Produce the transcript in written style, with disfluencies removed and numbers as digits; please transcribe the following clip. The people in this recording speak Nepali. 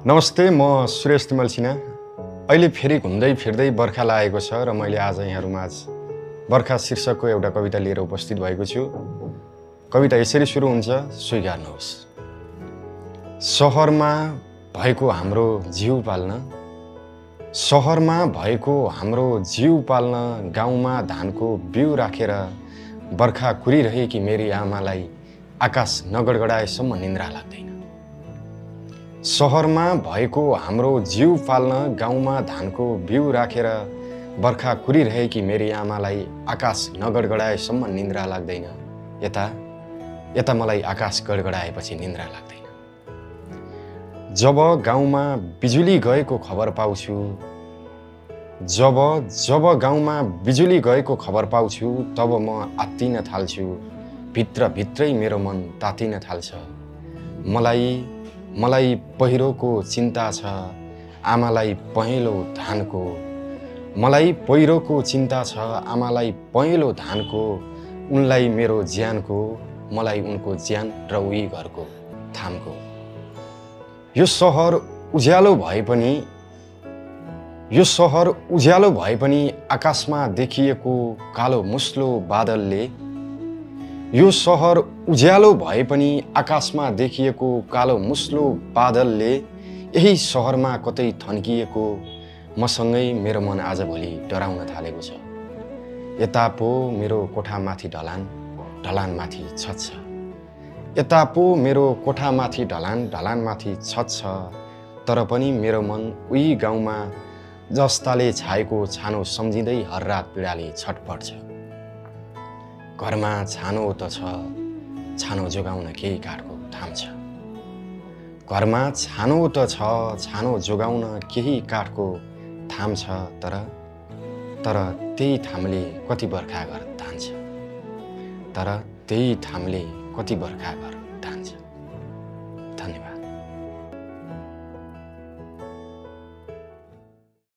नमस्ते, म सुरेश तिमल सिन्हा। अहिले फेरि घुम्दै फिर्दै बर्खा लागेको छ र मैले आज यहाँहरूमाझ बर्खा शीर्षकको एउटा कविता लिएर उपस्थित भएको छु। कविता यसरी सुरु हुन्छ, स्वीकार्नुहोस्। सहरमा भएको हाम्रो जीव पाल्न, सहरमा भएको हाम्रो जीव पाल्न, गाउँमा धानको बिउ राखेर बर्खा कुरिरहेकी मेरी आमालाई आकाश नगडगडाएसम्म निन्द्रा लाग्दैन। सहरमा भएको हाम्रो जीव पाल्न, गाउँमा धानको बिउ राखेर बर्खा कुरिरहेकी मेरी आमालाई आकाश नगडगडाएसम्म निन्द्रा लाग्दैन। यता मलाई आकाश गडगडाएपछि निन्द्रा लाग्दैन। जब गाउँमा बिजुली गएको खबर पाउँछु, जब गाउँमा बिजुली गएको खबर पाउँछु, तब म आत्तिन थाल्छु। भित्रै मेरो मन तातिन थाल्छ। मलाई पहिरोको चिन्ता छ, आमालाई पहेँलो धानको। मलाई पहिरोको चिन्ता छ, आमालाई पहेँलो धानको। उनलाई मेरो ज्यानको, मलाई उनको ज्यान र उही घरको थामको। यो सहर उज्यालो भए पनि आकाशमा देखिएको कालो मुस्लो बादलले, यो सहर उज्यालो भए पनि आकाशमा देखिएको कालो मुस्लो बादलले यही सहरमा कतै थन्किएको मसँगै मेरो मन आजभोलि डराउन थालेको छ। यता पो मेरो कोठामाथि ढलानमाथि छत छ। यता पो मेरो कोठामाथि ढलानमाथि छत छ। तर पनि मेरो मन उही गाउँमा जस्ताले छाएको छानो सम्झिँदै हर रात पीडाले छटपट्छ। घरमा छानो त छ, छानो जोगाउन केही काठको थाम छ। घरमा छानो त छ, छानो जोगाउन केही काठको थाम छ। तर त्यही थामले कति बर्खा घर धान्छ। धन्यवाद।